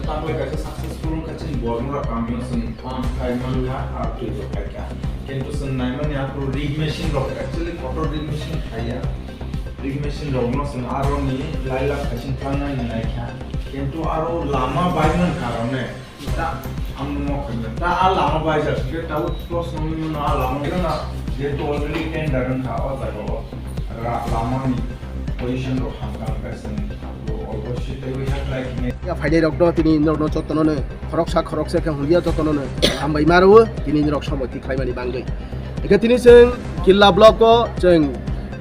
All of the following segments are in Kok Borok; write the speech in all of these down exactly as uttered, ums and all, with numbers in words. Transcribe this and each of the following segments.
Tambai kaisa successful wngkha chini borno rok kamio chwng phan khai mankha, aro twi rok khai kha. Kintu chwng naimani aphuru rig machine rok, actually kotor rig machine khaiya. Rig machine rokno chwng aroni lai lakh khaising thangnani naikha. Kintu aro lama bai mankha arone. Ta, ang no kanya. Ta a lama bai ja, je ta u plus no no a lama no na, je to already tender ang ka o ta ko. Ra lama ni position ro ham kam ka sen. Ro o ko shi te we have like ne. Ya phaidai rok do tini norok no jotono no khoroksa khoroksa khe huya jotono no hambai maro tini norok somoi ti khlaimani bangwi. Eke tini chwng Killa block o chwng,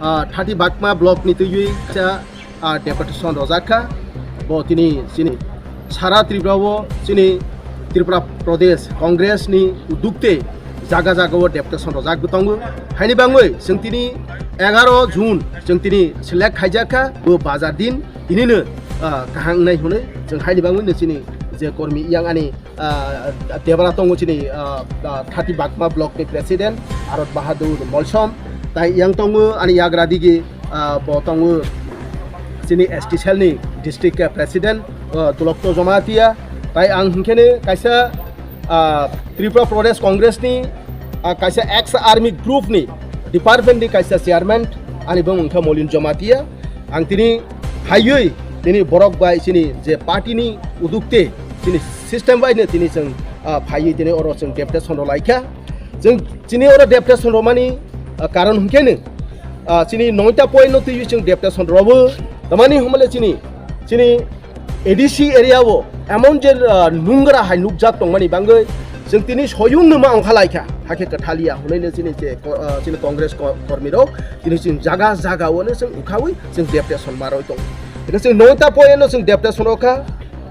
ah, thirty Bakma block ni twiwi cha ah, deputation rojak kha. Bo tini chini sara Tripura o chini Tripura Pradesh Congress ni udukte jaga jaga o deputation rojak bo tongo. Haini bangwi chwng tini egaro June chwng tini select khaijak kha. Bo bazar din tini no, ah, kaham nai hwnwi chwng haini bangwi no chini je kormi yang ani ah, Debra tongo chini, ah, ah, thirty Bakma block ni president, Arot Bahadur Molsom, tai yang tongo ani yagra digi, ah, bo tongo chini S T cell ni district, ah, president, ah, Dulokto Jamatia, tai ang hinkhe kaisa, ah, Tripura Pradesh Congress ni, ah, kaisa ex army group ni department ni kaisa chairman, ani bung wngkha Molin Jamatia. Ang tini phaiwi tini borok bai chini je party ni udukte chini system bai no tini chwng, ah, phaiwi tini oro chwng deputation rw laikha. Chwng chini oro deputation rwmani, ah, karon hwnkhe no, ah, chini noita point no twiwi chwng deputation rwo. Tamani hwnmale chini, chini A D C area o emon je, ah, nungra hai nukjak tongmani bangwi chwng tini soyung no ma ongkha laikha, hakhe kwthaliya hwnwi no chini je ko-, ah, chini Congress ko-, kormi rok tini chwng jaga jaga o no chwng ukhawi chwng deputation marwi tongo. Eke chwng noita point no chwng deputation rw kha.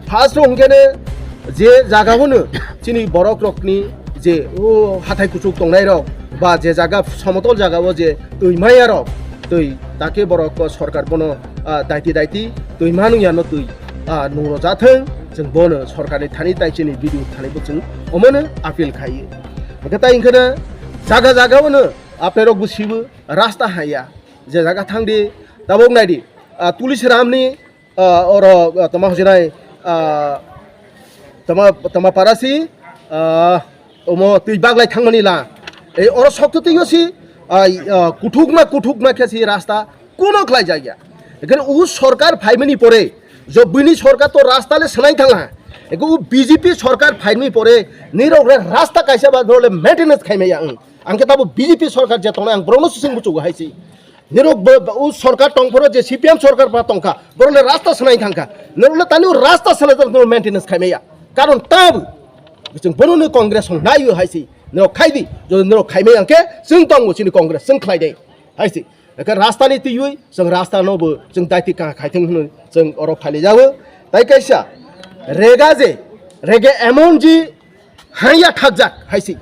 First rw hwnkhe no je jaga o no chini borok rokni je o hathai kuchuk tongnai rok ba je jaga somotol jaga o je twi maya rok twi take borok sorkar bono, ah, daiti daiti twi manung ya no twi, ah, nung rw jathwng, chwng bono sorkar ni thani tai chini B D O thani bo chwng omono appeal khai. Hwnkhe tai hwnkhe no jaga jaga o no apni rok bo sibo rasta haya je jaga thang di tabok nai di, ah, Tulisram ni ah, oro, ah, tama hojinai, ah, tama, tama parasi, ah, omo twi baglai thangmani la. Ei oro sokto twiyo si, ah, ah, kuthukma, kuthukma khe si rasta kuno khlai jagya. Ekheno u sorkar phaimani pore, jo bini sorkar to rasta le swnai thangla. Eko u B J P sorkar phaimani pore, nirok re rasta kaisa ba le maintenance khaimaya ang. Ang khe tabo B J P sorkar je tongnai ang borokno sising buchugo hai si. Nirok bo, bo, u sorkar tongphuru je C P M sorkar ba tongkha, borok le rasta swnai thangkha. Nirok le tani u rasta swnai thang, nirok maintenance khaimaya. Karon tabu. Chwng bono ni Congress hong nai u hai si. Nirok khai di. Jodi nirok khaimaya hwnkhe chwng tongo chini Congress chwng khlai de. Hai si. Eke rasta ni twiwi chwng rasta no bo chwng daiti ka khai thang hwnwi chwng oro phali jago. Tai kaisa rega je, rega emon ji hanya thakjak hai si.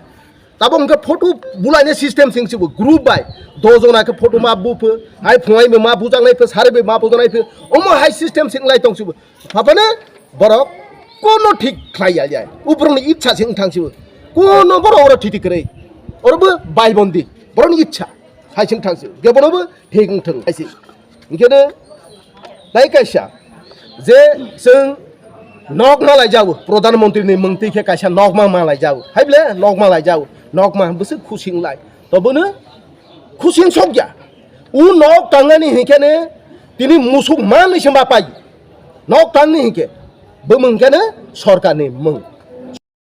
Tabok hwnkhe photo bulaina system sing sibo group bai. Dojon hai khe photo ma bupho, hai phungai ma bujaknai pho, sari bai ma bujaknai pho. Omo hai system sing lai tong sibo. Phapano borok kono thik khlai ya ya. Uborokni itsa sing thang sibo. Kono borok oro thiti kwrwi. Oro bo bai bondi. Borokni itsa. Hai sing thang sibo. Ge bono bo thik wng thang hai si. Hingkhe no tai kaisa je chwng nok ma lai jago, Pradhan Mantri ni mung twi khe kaisa nok ma ma lai jago. Hai ble nok ma lai jago. Nok ma bwswk khusing lai. To bono khusing sokya. U nok tangnani hinkhe ne tini musuk manwi se ma pai. Nok tangni hinkhe bumung hinkhe ne sorkar ni mung.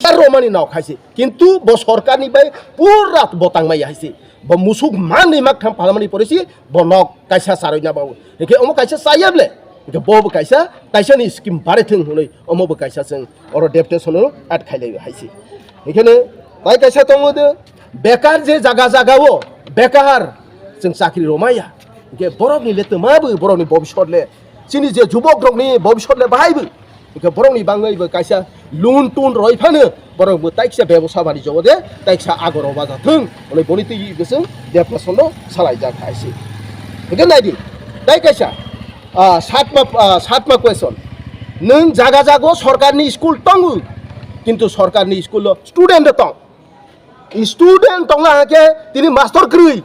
Romani nok hai se. Kintu bo sorkar ni bai pura bo tangmaya hai se. Bo musuk manwi mak tham phalamani pore se bo nok kaisa charwi na bawo. Hinkhe omo kaisa chaya ble. Hinkhe bo bo kaisa, kaisa ni scheme bare thung hwnwi omo bo kaisa chwng oro deputation no add khai lai hai se. Hinkhe ne tai kaisa tongo de bekar je jaga jaga o bekar chwng chakri romaya. Hinkhe borok ni le twma bo borok ni bobisot le chini je jubok rok ni bobisot le bahai bo. Hingke borokni bangwi bo kaisa loan tun roi phano borok bo taiksa bebosa bani jogo de taiksa agoro baja thung. Hwnwi boni twi bwswng deputation no salai jak hai se. Hingke nai di, tai kaisa, ah, satma, ah, satma question. Nwng jaga jago sorkarni school tongo, kintu sorkarni school o student tong. Student tongna hake tini master kwrwi.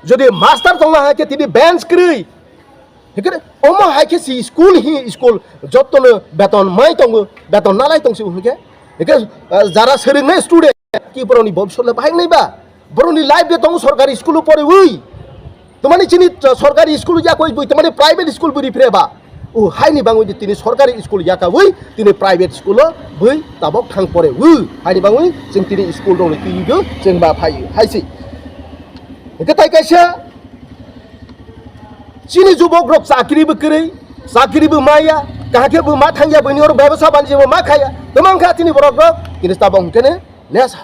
Jodi master tongna hake tini bench kwrwi. Hingke omo hai khe si school hi school jottono beton mai tongo, beton nalai tong si hingke. Hingke, ah, jara swrwngnai student ki boroni bobisot le bahai nai ba? Boroni life de tongo sorkari school o poriwi. Tomani chini, ah, sorkari school ya koi bui, tomani private school bui ripre ba? O haini bangwi di tini sorkari school ya kawi, tini private school o bui tabok thang pore wi. Haini bangwi chwng tini school rokni twi bo chwng ba phai hai si. Hingke tai kaisa chini jubok rok chakri bo kwrwi, chakri bo maya, kahake bo ma thangya, bini oro bebasa banji bo ma khaya. Tomang kha chini borok rok, kini tabok hingke ne nesa.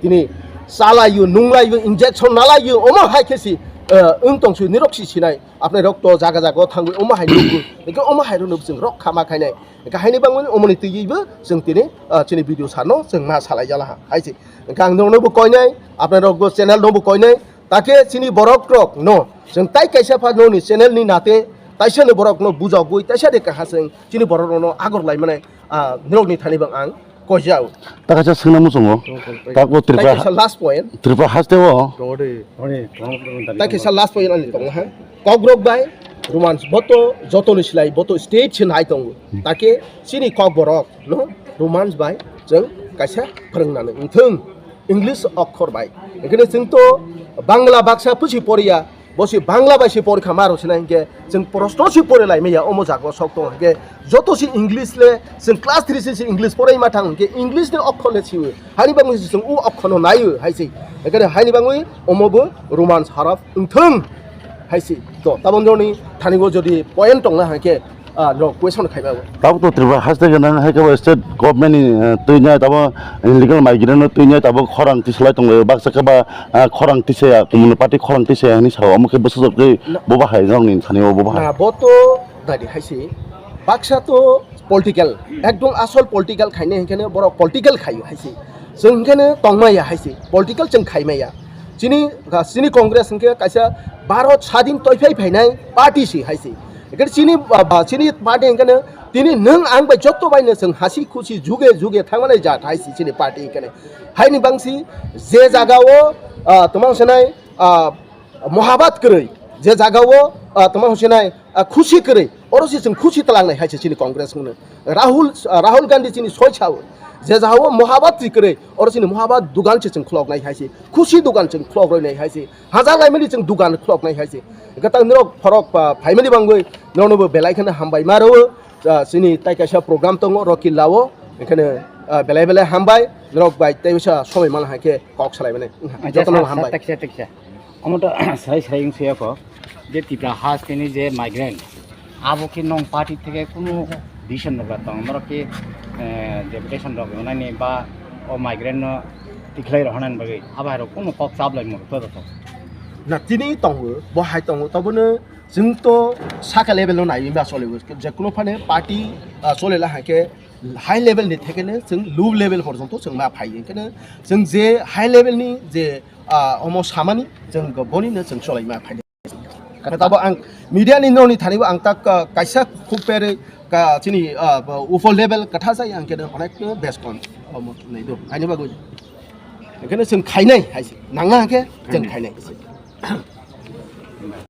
Tini chalaio, nunglaio, injection nalaio, omo hai khe si, eh, wng tong si, nirok si sinai. Apnai rok to jaga jaga o thangwi omo hai nukgo. Hingke omo hai rok no chwng rok khama khainai. Hingke haini bangmani omoni twiwi bo chwng tini, eh, chini video sano chwng ma salai jala ha. Hai si. Hingke ang nono bo koinai, apnai rok bo channel no bo koinai. Take chini borok rok no chwng tai kaisa pha noni channel ni nate taisa ni borok no bujagwi taisa de kaha chwng chini borok rok no agor lai mane, ah, nirok ni thani bang ang kojao. Ta kaisa swngna muchungo. Tako Tripura, kaisa last point. Tripura haste o. Ta kaisa last point ani tongo ha. Kokrok bai Romans boto joto ni silai boto state se nai tongo. Take chini kok borok no Romans bai chwng kaisa phwrwngnani wngthung. English okhor bai. Hingke chwng to Bangla baksa pusi poriya, bo si Bangla bai si porikha ma rok sinai hingke chwng proshno si pore lai maya omo jaga o sok tong hingke joto si English le chwng class three si si English porai ma thang hingke English ni okhor le siwi. Haini bangwi si chwng u okhor no naiwi hai si. Hingke haini bangwi omo bo Romans harap wngthung hai si. To tabon joni thani go jodi point tong na hingke ah, no, question khai ba. Tabuk to Tripura haste gwnang hai khe bo state government ni, eh, twi nai tabo illegal migrant no twi nai tabo khorang tisalai tong laio baksa khe ba, eh, khorang tisaya kumunu party khorang tisaya hinwi sao omo khe bwsajwk tei. No. Bo bahai nokni thani o bo bahai. Na bo to dadi hai se baksa to political ekdom asol political khainai hingkheno borok political khaio hai se. Chwng hingkheno tongmaya hai se political chwng khaimaya. Chini, chini Congress hingkhe kaisa Bharat sadin toiphai phainai party si hai se. Ekhe chini, ah, chini party hingkheno tini nwng ang bai jotto bai no chwng hasi khusi juge juge thangmani jat hai se chini party hingkheno. Haini bangsi je jaga o, ah, tongma hwnsanai, ah, mohabbat kwrwi, je jaga o, ah, tongma hwnsanai, ah, khusi kwrwi, oro se chwng khusi twlangnai hai se chini Congress hwnkhe. Rahul, ah, Rahul Gandhi chini soi sao, je jaga o mohabbat kwrwi, oro chini mohabbat dugan se chwng khuloknai hai se, khusi dugan chwng khulok rwnai hai se. Hajak laimani chwng dugan khuloknai hai se. Hwnkhe tak norok phorok, ah, phaimani bangwi norokno bo belai kheno hambai ma rwo. Ah, chini tai kaisa program tongo Rocky Lao, hwnkhe, ah, belai belai hambai norok bai tei bisa somoi mana hai khe kok salai mani. Acha, jotono sir, sir, hambai. Teksa, teksa. Omo to srai srai wng sui kho je Tipra hasteni je migrant abo khe nong party theke kunu decision rok tong norok khe, eh, deputation rok wngnani ba o migrant no tikhlai rok hwnani bagwi abo hai rok kunu kok chap lai mung to to. Na tini tongo, bo hai tongo, tobono chwng to saka level no naiwi ba choliwi. Je kuno phane party, ah, chole la hai khe high level ni theke ne chwng low level porjonto chwng ma phai. Hwnkhe ne chwng je high level ni je, ah, omo samani chwng boni no chwng cholai ma phai. Tabo ang media ni nokni thani bo ang tak, ah, kaisa khuk pere ka chini, ah, upor level katha jai ang khe onek bes kon omo nai do. Haini bagwi. Hwnkhe ne chwng khainai hai se. Nangna hwnkhe chwng khainai.